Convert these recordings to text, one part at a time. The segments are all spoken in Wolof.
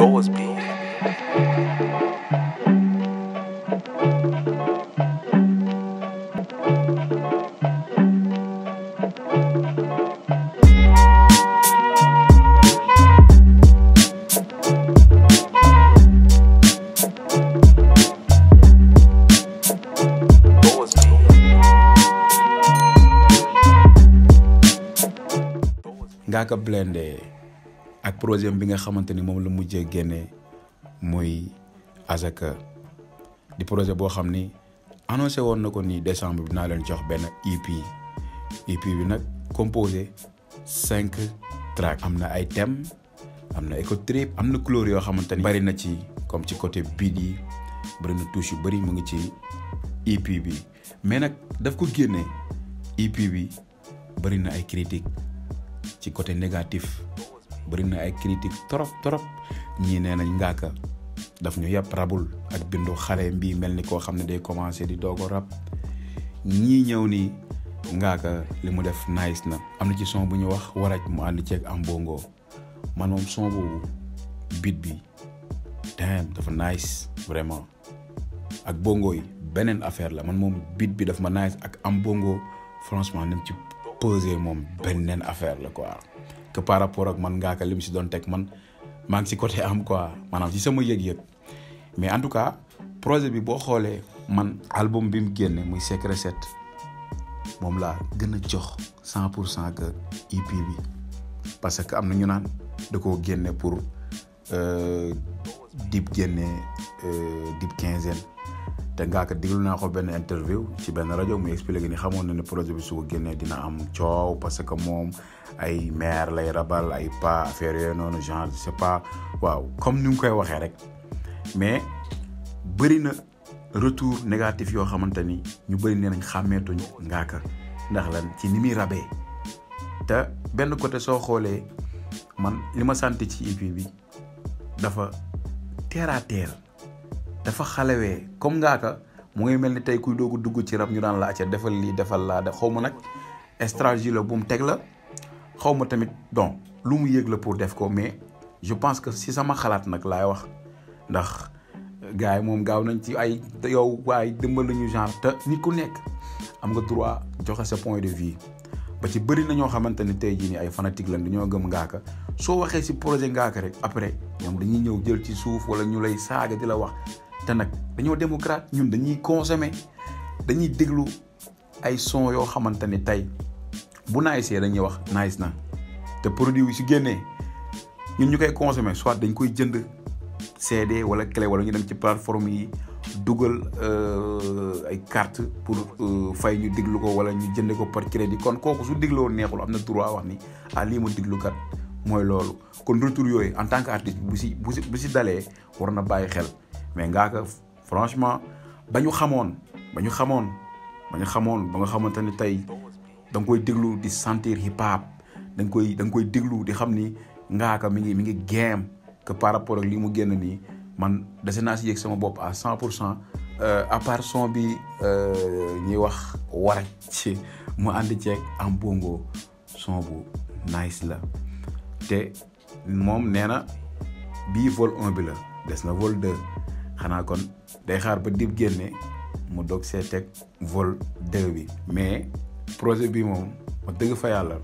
Boas bi Ngaaka Blindé ak projet bi nga xamante ni moom la mujjee génne muy Azaka di projet boo xam ni annoncé woon na ko ni décembre bi naa leen jox benn EP bi nag composé 5 tracks. am na ay thèmes am na éco trip am na couleur yoo xamante ni bari na ci, comme ci côté beat yi bari na touche yu bari mu ngi ci EP bi. mais nag daf ko génne EP bi bari na ay critiques ci côté négatif, bari na ay critique trop ñii nee nañ Ngaaka daf ñu yàpp rabul ak bindu xale mbii mel ni koo xam ne day commencé di doogo rab. ñii ñëw ni Ngaaka li mu def nice na. am na ci son bu ñu wax waraj mu ànd ceeg am bongo, man moom son boobu beat bi damn dafa nice vraiment. ak bongo yi beneen affaire la, man moom beat bi daf ma nice ak am bongo franchement nem ci posé moom beneen affaire la quoi, que par rapport ak man Ngaaka li mu si doon teg man maa ngi si côté am quoi, maanaam ci sama yëg-yëg. mais en tout cas projet bi boo xoolee man album bi mu génne muy Secret 7 moom laa gën a jox 100% que EP bi, parce que am na ñu naan da koo génne pour Dip génne Dip quinzaine. te Ngaaka déglu naa ko benn interview ci benn rajo muy expliqué ni xamoon na ne projet bi su ko génnee dina am coow, parce que moom ay maire lay rabal ay pas affaire yooyu noonu genre je sais pas, waaw comme ni mu koy waxee rek. mais bëri na retour négatif yoo xamante ni ñu bëri nee nañ xàmmeetuñ Ngaaka ndax lan ci ni muy rabee. te benn côté soo xoolee man li ma sant ci EP bi dafa terre à terre, dafa xalewee comme Ngaaka mu ngi mel ni tey kuy doogu dugg ci rab ñu daan la acca defal lii defal laa def, xaw ma nag stratégie la bu mu teg la, xaw ma tamit donc lu mu yëg la pour def ko. mais je pense que si sama xalaat nag laay wax, ndax gars yi moom gaaw nañ ci ay yow waaye dimbal nañu genre. te nit ku nekk am nga droit joxe sa point de vue. ba ci bëri na ñoo xamante ni tey jii nii ay fanatique lañ dañoo gëm Ngaaka, soo waxee si projet Ngaaka rek après ñoom dañuy ñëw jël ci suuf wala ñu lay saaga di la wax. te nag dañoo démocrate, ñun dañuy consommer, dañuy déglu ay son yoo xamante ni tey bu nice dañuy wax nice na. te produit yi su génnee ñun ñu koy consommer soit dañ koy jënd CD wala clé, wala ñu dem ci plateforme yi dugal ay carte pour fay ñu déglu ko, wala ñu jënd ko par crédit. kon kooku su dégloo neexul am na droit wax ni lii ma déglu kat mooy loolu. kon retour yooyu en tant que artiste bu si dalee war na bàyyi xel. mais Ngaaka franchement ba nga xamante ni tey da nga koy déglu di sentir hip hop, da nga koy déglu di xam ni Ngaaka mi ngi game, que par rapport ak li mu génn nii man dese naa si yëg sama bopp à 100%. à part son bi ñuy wax waraj ci mu ànd ceeg am bongo, son bu nice la. te moom nee na bii vol 1 bi la, des na vol 2. xanaa kon day xaar ba Dip génne mu doog see teg vol 2 bi. mais projet bi moom wax dëgg fa yàlla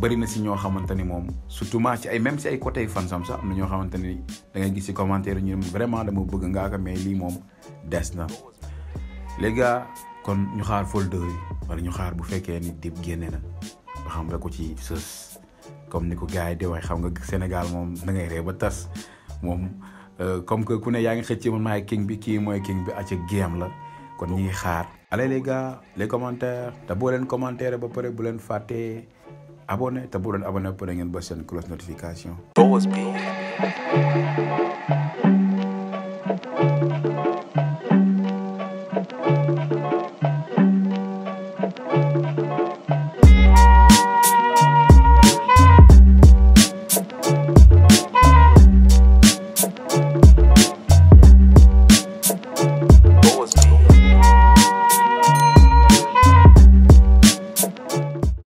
bëri na si ñoo xamante ni moom surtout ci ay même si ay côté fansam sax am na ñoo xamante ni da ngay gis si commentaire ñu vraiment dama bëgg Ngaaka, mais lii moom des na. les gars kon ñu xaar vol 2 bi, wala ñu xaar bu fekkee ni Dip génne na ba xam rek ko ci sës comme ni ko gars yi di wax. xam nga Sénégal moom da ngay ree ba tas moom. comme que ku ne yaa ngi xëcc man maay king bi, kii mooy king bi, acca game la. kon ñu ngi xaar. allez les gars, les commentaires, te boo leen commentaire ba pare bu leen fàttee abonné, te boo leen abonné ba pare ngeen bës seen cloche notification. Boas bi